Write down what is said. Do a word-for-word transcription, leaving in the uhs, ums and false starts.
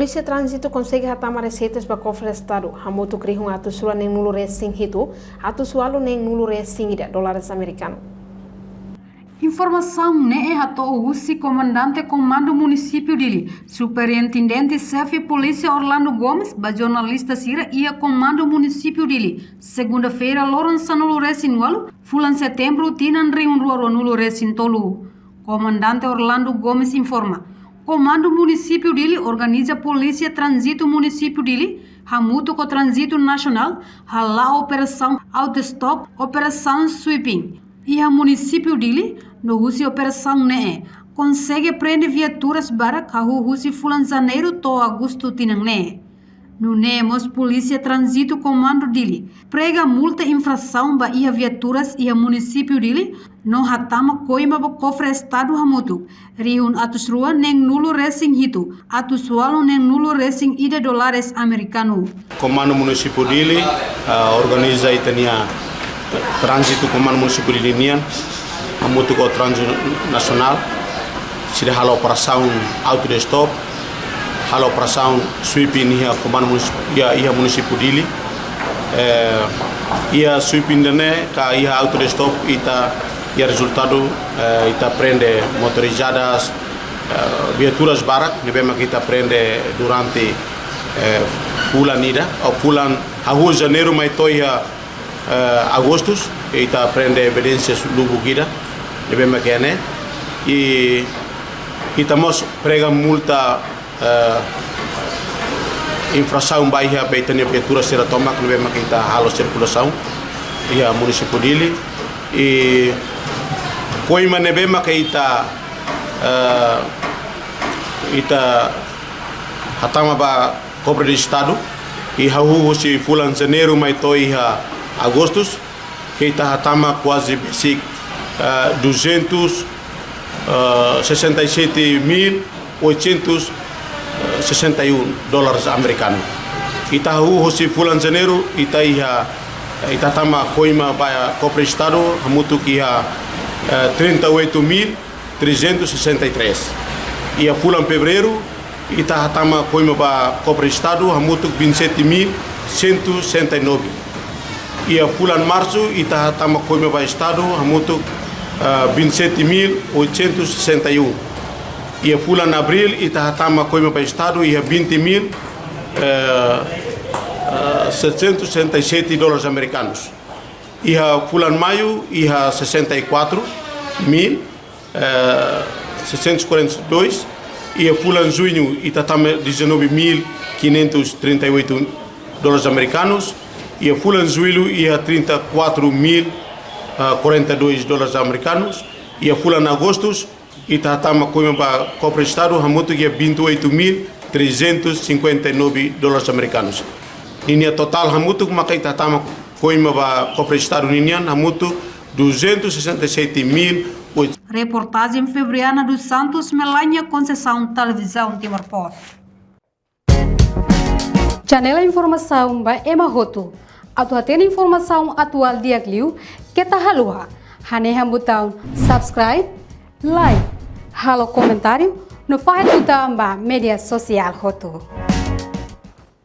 Polísia Tránzitu konsege hatama reseitas ba kofre Estadu hamutuk rihun atus rua neen nulu resin hitu, atus ualu neen nulu resin ida dólares amerikanu. Informasaun ne'e hato'o husi Komandante Komandu Munisípiu Dili, Superintendente Xefe Polísia Orlando Gomes, ba jornalista sira iha Komandu Munisípiu Dili, segunda-feira, loron sanulu resin ualu, fulan setembru, tinan rihun rua rua nulu resin tolu. Komandante Orlando Gomes informa, Komandu Munisípiu Dili organiza Polísia Tránzitu Munisípiu Dili hamutuk ho Tránzitu Nasionál hala'o operasaun auto-stop, operasaun sweeping iha Munisípiu Dili, no husi operasaun ne'e konsege prende viaturas barak hahú husi fulan Janeiru to'o Agostu tinan ne'e. Nune'e mós Polísia Tránzitu Komandu Dili prega multa infrasaun ba iha viaturas iha Munisípiu Dili, no hatama koima ba kofre Estadu hamutuk rihun atus rua neen nulu resin hitu, atus ualu neen nulu resin ida dólares amerikanu. Komandu Munisípiu Dili, ah, organiza ita-nia Tránzitu Komandu Munisípiu Dili nian hamutuk ho Tránzitu Nasionál, sira halo operasaun auto-stop, halo operasaun sweeping iha Komandu Munisípiu, iha, iha Munisípiu Dili. Eh, iha sweeping ida-ne'e ka iha auto-stop ita, iha rezultadu, eh, ita prende motorizadas, eh, viaturas barak ne'ebé mak ita prende durante, eh, fulan ida, ou fulan hahú Janeiru mai to'o iha, eh, Agostus, ita prende evidénsias lubuk ida ne'ebé mak iha ne'e. I ita mós prega multa, eh, infrasaun ba iha be ita-nia viatura sira tomak ne'ebé mak ita halo sirkulasaun iha Munisípiu Dili. I koima ne'ebé mak ita, eh, ita hatama ba kofre Estadu, i hahú husi fulan Janeiru mai to'o iha Agostus, ke ita hatama kuaze besik, eh, duzentos, eh, sessenta e sete mil oitocentos sessenta e um dólares amerikanu. Ita hahú husi fulan Janeiru, ita iha, ita hatama koima ba kofre Estadu hamutuk iha, eh, trinta e oito mil trezentos e sessenta e três. Iha fulan Fevereiru, ita hatama koima ba kofre Estadu hamutuk vinte e sete mil cento e sessenta e nove. Iha fulan Marsu, ita hatama koima ba Estadu hamutuk, ah, vinte e sete mil oitocentos e sessenta e um. Iha fulan Abríl, ita hatama koima ba Estadu iha vinte mil, eh, eh, setecentos e sessenta e sete dólares americanos. Iha fulan Maiu, iha sessenta e quatro mil, eh, seiscentos e quarenta e dois. Iha fulan Juñu, ita hatama dezanove mil quinhentos e trinta e oito dólares americanos. Iha fulan Jullu, iha trinta e quatro mil, ah, quarenta e dois dólares americanos. Iha fulan Agostu, ita hatama koima ba kofre Estadu hamutuk iha vinte e oito mil trezentos e cinquenta e nove dólares americanos. Ninia totál hamutuk maka ita hatama koima ba kofre Estadu ninian hamutuk duzentos e sessenta e sete mil oitocentos. Reportajen Febriana dos Santos, Melania Conceição, Televizaun Timor Post. Channel informasaun ba ema hotu. Atu hatene informasaun atuál di'ak liu, keta haluha hanehan butaun subscribe, like, halo komentáriu, no fahe tutan ba média sosiál hotu.